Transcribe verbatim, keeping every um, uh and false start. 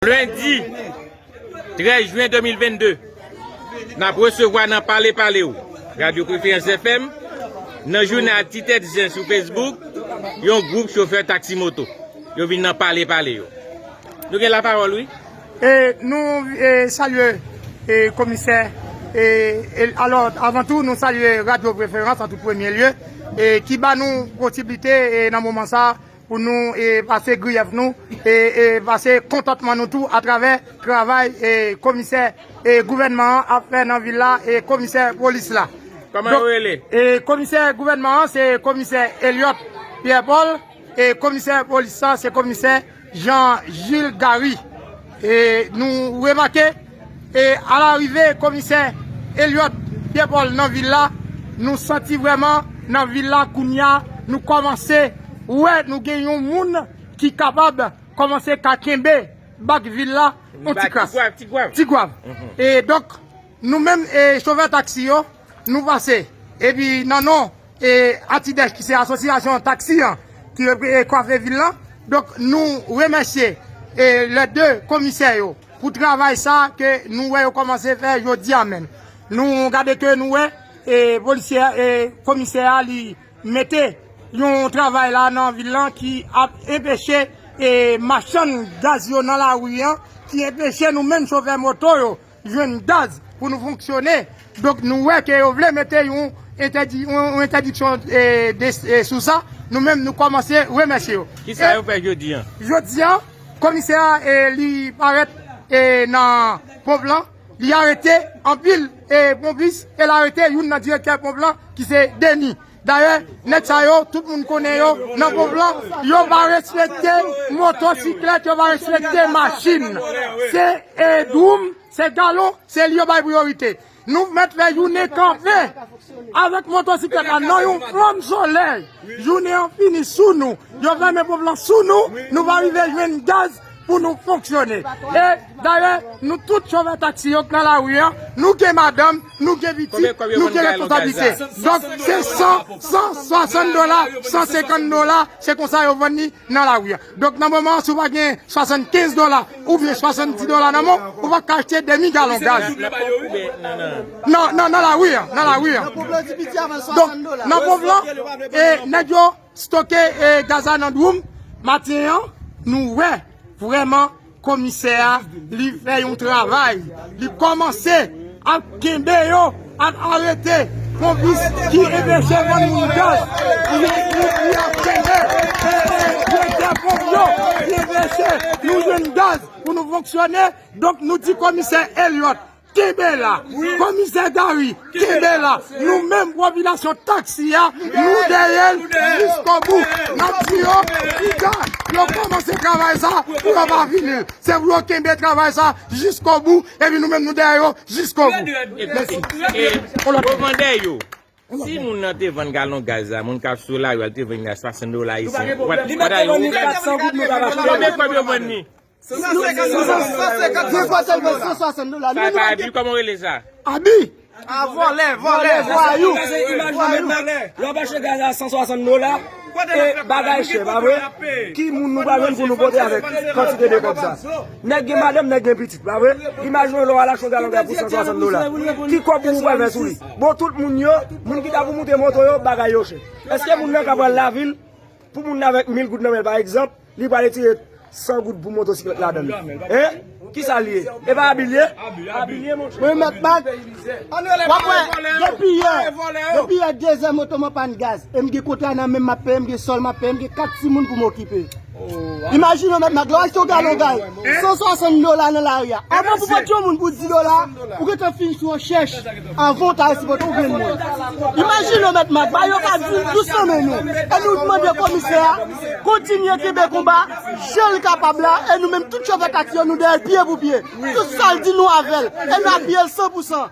Lendi trèz jen de mil vennde, n ap resevwa nan Pale Pale w, Radyo Preferans F M, nan jounal Ti Tèt Zen sou Facebook, yon gwoup chofè taksi moto. Yo vin nan Pale Pale yo. Nou gen lapawòl, wi. E nou e, salye e, komisè. E, e, alò, avan tou, nou salye Radyo Preferans an tout premye lye, e, ki ba nou posiblite e, nan moman sa pou nou e, pase griyèf nou e, e pase kontantman nou tou atravè travay e, komisè e, gouvènman an ap fè nan vil la e komisè polis la. Kòman yo rele? E komisè gouvènman an se komisè Elliot Pierre Paul e komisè polis la se komisè Jean Gilles Gary. E nou remake e alarive komisè Elliot Pierre Paul nan vil la, nou santi vrèman nan vil la kounya nou kòmanse wè nou gen yon moun ki kapab kòmanse ka kenbe bak vil la yon ti kras. Ti gwav, ti gwav. Ti gwav. E donk, nou menm e chofè taksi yo, nou pase. Epi nan non e Atidèch ki se asosyasyon taksi an ki repre- e kwafe vil lan. Donk nou remèsye e lè de komisè yo pou travay sa ke nou wè yo kòmanse fè jodi a menm. Nou gade ke nou wè e polisye e komisè a li mete yon travay la nan vil lan ki ap enpeche e machann gaz yo nan lari an, ki enpeche nou menm chofè moto yo jwenn gaz pou nou fonksyone. Donk nou wè ke yo vle mete yon entèdi- yon entèdiksyon e, de, e, sou sa. Nou menm nou kòmanse remèsye yo. Kisa yo fè jodi an? Jodi an, komisè a e, li parèt e, nan ponp lan, li arete anpil e, ponpis e l arete youn nan direktè ponp lan ki se Denis. Dayè, nèg sa yo, tout moun konnen yo nan ponp lan, yo pa respekte motosiklèt, yo pa respekte machin. Se e, dwoum, se galon, se li yo bay priyorite. Nou mèt fè jounen kanpe avèk motosiklèt la nan yon flanm solèy. Jounen an fini sou nou. Yo fèmen ponp lan sou nou. Nou pa rive jwenn gaz pou nou fonksyone. E dayè, nou tout chofè taksi yo k nan lari an, nou gen madanm, nou gen pitit, nou gen responsablite. Donk se san, san swasant dola, san senkant dola, se konsa yo vann li nan lari an. Donk nan moman an, si w pa gen swasannkenz dola oubyen swasanndis dola nan men w, ou p ap ka achte demi galon gaz. Nan, nan, nan lari an, nan lari an. Donk nan ponp lan, e nèg yo stoke e gaz la nan dwoum. Maten an, nou wè vrèman komisè a, li fè yon travay. Li kòmanse ap kenbe yo, ap arete ponpis ki enpeche vann moun gaz. Li, li, li ap kenbe e, e, direktè ponp yo ki enpeche nou jwenn gaz pou nou fonksyone. Donk nou di komisè Elliot, kenbe la. Komisè Gary, kenbe la. Nou menm popilasyon taksi a, nou dèyè l jiskobou. N ap di yo, piga, yo kòmanse travay sa pou yo pa fini l. Se pou yo kenbe travay sa jiskobou, epi nou menm nou dèyè yo jiskobou. Mèsi. E, revandè yo, si moun nan te vann galon gaz la, moun k ap sou lari a, li te vann li a swasant dola ayisyen, what, what are you? Konbyen kòb yo vann li? San senkant dola. San senkant dola. Sa pa abi, kòman w rele sa? Abi. A vòlè, vòlè. Vòlè, vòlè. Paske imajine w, lè w ap achte gaz a san swasant dola, e bagay chè, pa vre? Ki moun nou pral jwenn pou nou pote avèk kantite de kòb sa? Nèg gen madanm, nèg gen pitit, pa vre? Imajine w lè w al achte yon galon gaz pou san swasant dola. Ki kòb ou pral fè sou li? Bon, tout moun yo, moun ki ta pou moute moto yo, bagay yo chè. Èske moun nan ka pral lavil, pou moun nan avèk mil goud nan men l, pa egzanp, li pral retire san goud pou motosiklèt ladan l. Hein? Kisa l ye? E pa abi l ye? Abi l ye, monchè. Mwen, Mèt Mag, w ap wè, depi yè, depi yè dezè moto m an pàn gaz. E m gen kontra nan men m, m ap peye, m gen sòl m ap peye, m gen kat timoun pou m okipe. Imajine w, Mèt Mag, lè w achte yon galon gaz, san swasant dola nan lari a. Avan pou pote yon moun pou di dola, ou gentan fin sou yon chèch. Avan w ta esipòte, ou jwenn moun. Imajine w, Mèt Mag, ba yo ka di l dousman men nou. E nou mande komisè a kontinye kenbe konba jan l kapab la. E nou menm, tout chofè taksi yo, nou dèyè l pye pou pye. Tout sa l di, nou avè l. E n ap apiye l san pou san.